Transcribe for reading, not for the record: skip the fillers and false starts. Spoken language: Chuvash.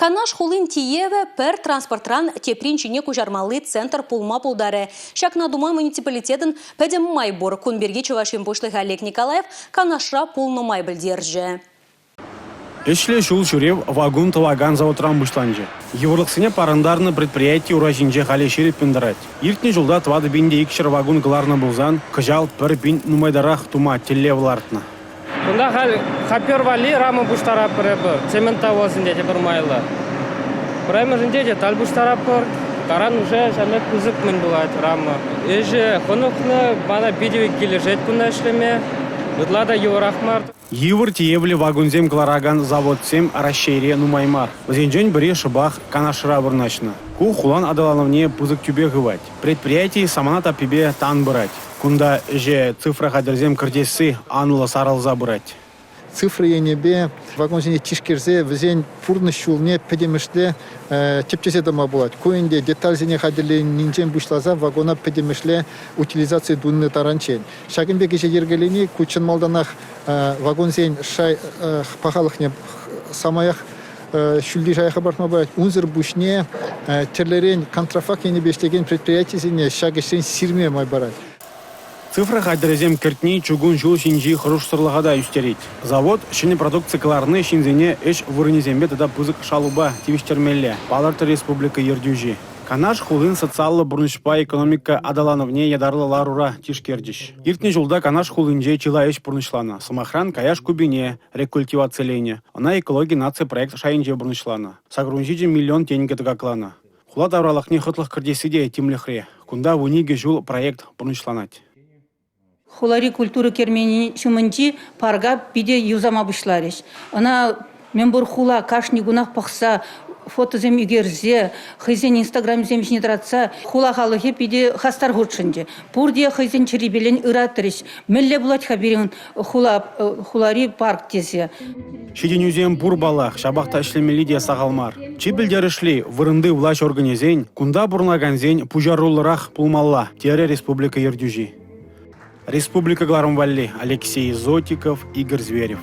Канаш хулин тиевӗ пӗр транспортран теприн ҫине куҫармалли центр пулма пултарӗ. Ҫакна тума муниципалитетӑн пӗтӗм май пур. Кун пирки Чӑваш Ен Пуҫлӑхӗ Олег Николаев Канашра пулнӑ май пӗлтерчӗ. Ӗҫлӗ ҫул ҫӳрев вакун тӑвакан заводран пуҫланчӗ. Йывӑрлӑхсене парӑнтарнӑ предприяти ура ҫинче халӗ ҫирӗппӗн тӑрать. Иртнӗ ҫулта 4200 вакун кӑларнӑ пулсан, кӑҫал 1000 нумайтарах тума тӗллев лартнӑ. Кунта халь хопер валли рама пуҫтаратпӑр эпир, цементовозӗнче те пӗр майлӑ. Пӗрремӗшӗнче те таль пуҫтаратпӑр, таран уже ҫав пек пысӑк мӗн пулать рама. Ӗҫӗ хӑнӑхнӑ, мана питӗ килӗшет кунта ӗҫлеме, ытла та йывӑрах мар. Йывӑр тиевлӗ вакунсем кӑларакан заводсем Раҫҫейре нумай мар. Вӗсенчен пӗри шӑпах Канашра вырнаҫнӑ. Ку хулан аталанӑвне пысӑк тӳпе хывать. Предприяти самана таппипе тан пырать. Кунта ӗҫе цифра хатӗрсем кӗртесси анлӑ сарӑлса пырать. Цифра енӗпе вагонсене тишкерсе вӗсен пурнӑҫ ҫулне пӗтӗмӗшле тӗпчесе тӑма пулать. Ку ӗнтӗ детальсене хатӗрленинчен пуҫласа вагона пӗтӗмӗшле утилизаци тунӑ таранччен. Ҫакӑн пек ӗҫе йӗркелени ку чӑн малтанах вагонсен шай пахалӑхне самаях ҫӳлти шая хӑпартма пырать. Унсӑр пуҫне тӗрлӗрен контрафакт енӗпе ӗҫлекен предприятисене ҫак ӗҫрен сирме май парать. Цифра хатӗрӗсем кӗртни чукун ҫул ҫинчи хӑрушсӑрлӑха та ӳстерет. Завод ҫӗнӗ продукци кӑларни ҫынсене ӗҫ вырӑнӗсемпе тата пысӑк шалупа тивӗҫтермелле, палӑртрӗ республика ертӳҫи. Канаш хулин социаллӑ пурнӑҫпа экономика аталанӑвне ятарлӑ ларура тишкерчӗҫ. Иртнӗ ҫулта Канаш хулинче чылай ӗҫ пурнӑҫланӑ. Сӑмахран, каяш купине рекультивациленӗ. Ӑна «Экологи наци проект» шайӗнче пурнӑҫланӑ. 87 миллион тенкӗ тӑкакланӑ. Хула тавралӑхне хӑтлӑх кӗртесси те тимлӗхре. Кунта 12 ҫул проект пурнӑҫланать. Хулари культура керменӗн ҫумӗнчи парка питӗ юсама пуҫларӗҫ. Ӑна мӗнпур хула кашни кунах пӑхса, фотосем ӳкерсе, хӑйсен инстаграмӗсем ҫине тӑратса хула халӑхӗ питӗ хастар хутшӑнчӗ. Пурте хӑйсен чӗрипелен ыратрӗҫ. Мӗнле пулать-ха пирӗн хула, хулари парк тесе. Ҫитӗнӳсем пур паллах, ҫапах та ӗҫлемелли те сахал мар. Чи пӗлтерӗшли – вырӑнти влаҫ органӗсен, кунта пурӑнакансен пуҫаруллӑрах пулмалла, терӗ республика ертӳҫи. Республика кӑларӑм валли Алексей Зотиков, Игорь Зверев.